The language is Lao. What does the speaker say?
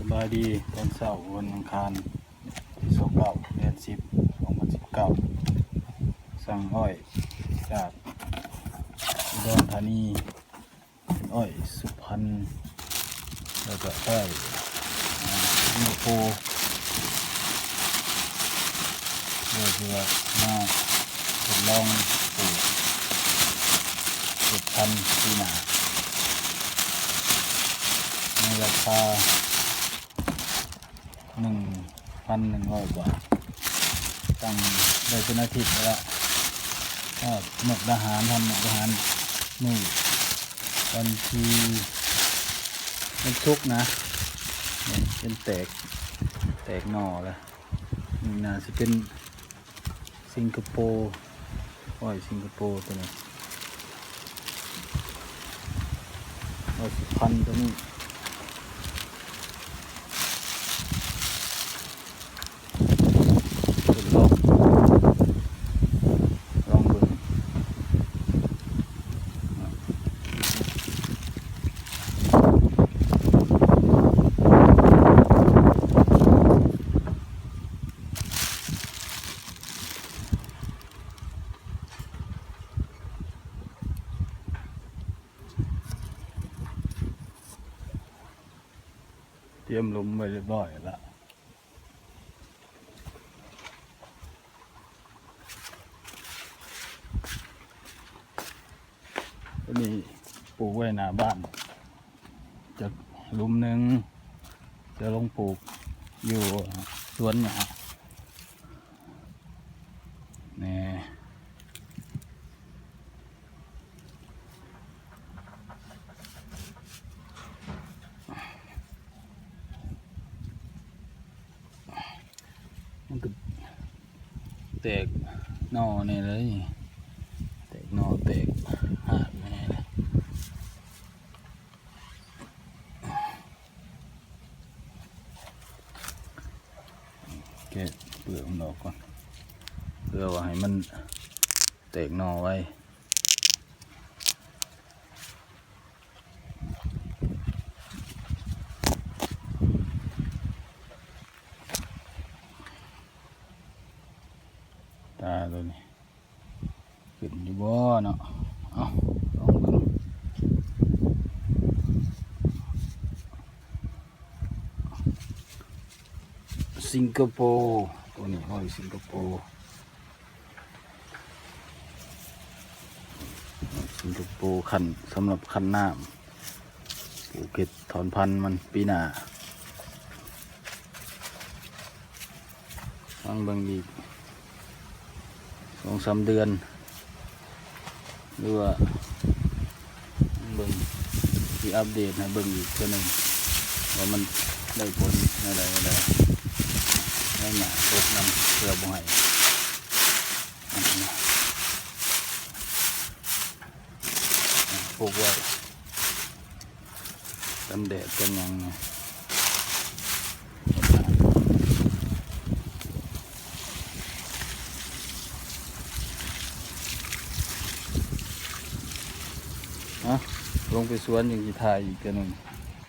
ສະບາຍດີຕອນເຊົ້າ ວັນອັງຄານ ທີຊາວເກົ້າ ເດືອນສິບ ສອງພັນສິບເກົ້າ ສັ່ງອ້ອຍຈາກອຸດອນທານີ ເປັນອ້ອຍສຸພັນ ແລ້ວກໍອ້ອຍ ອາ ສິງກະໂປ ເພື່ອທີ່ວ່າມາທົດລອງປູກເຮັດພັນປີໜ້າ ໃນລາຄາ ໜຶ່ງພັນໜຶ່ງຮ້ອຍກວ່າບາດ ຕັ້ງໄດ້ເປັນອາທິດແລ້ວ ກໍມຸກດາຫານ ທຳມຸກດາຫານ ມື້ວັນທີ ວັນສຸກນະ ນີ້ເປັນແຕກ ແຕກໜໍ່ແລ້ວ ນີ້ໜ້າຊິເປັນ ສິງກະໂປ ອ້ອຍສິງກະໂປຕົວນີ້ ອ້ອຍສຸພັນຕົວນີ້ ທົດລອງ ລອງເບິ່ງ. ຕຽມຫຼຸມໄວ້ຮຽບຮ້ອຍແລ້ວ. ຕົວນີ້ປູກໄວ້ໜ້າບ້ານຈັກຫຼຸມໜຶ່ງ ຈະລົງປູກຢູ່ສວນຫຍ້າແນ່. ມັນກໍແຕກໜໍ່ແນ່ເລີຍ ແຕກໜໍ່ແຕກຮາກແນ່ເລີຍ. ແກະເປືອກມັນອອກກ່ອນ ເພື່ອວ່າໃຫ້ມັນແຕກໜໍ່ໄວ. ຕາໂຕນີ້ຂຶ້ນຢູ່ບໍ່ເນາະ? ເອົ້າ ລອງເບິ່ງ. ສິງກະໂປ ໂຕນີ້ ອ້ອຍສິງກະໂປ ສິງກະໂປ ຂັ້ນ ສຳລັບຂັ້ນນ້ຳ ປູກເຮັດຖອນພັນມັນປີໜ້າ. ຟັງເບິ່ງອີກສອງສາມເດືອນ ຫຼືວ່າເບິ່ງ ຊິອັບເດດໃຫ້ເບິ່ງອີກເທື່ອໜຶ່ງ ວ່າມັນໄດ້ຜົນແນວໃດແນວໃດ ໃນຫຍ້າຕົກນຳ ເພື່ອບໍ່ໃຫ້ ປູກໄວ້ກັນແດດກັນຫຍັງ. ອະ ລົງໄປສວນ ຍັງຊິຖ່າຍອີກເທື່ອໜຶ່ງ.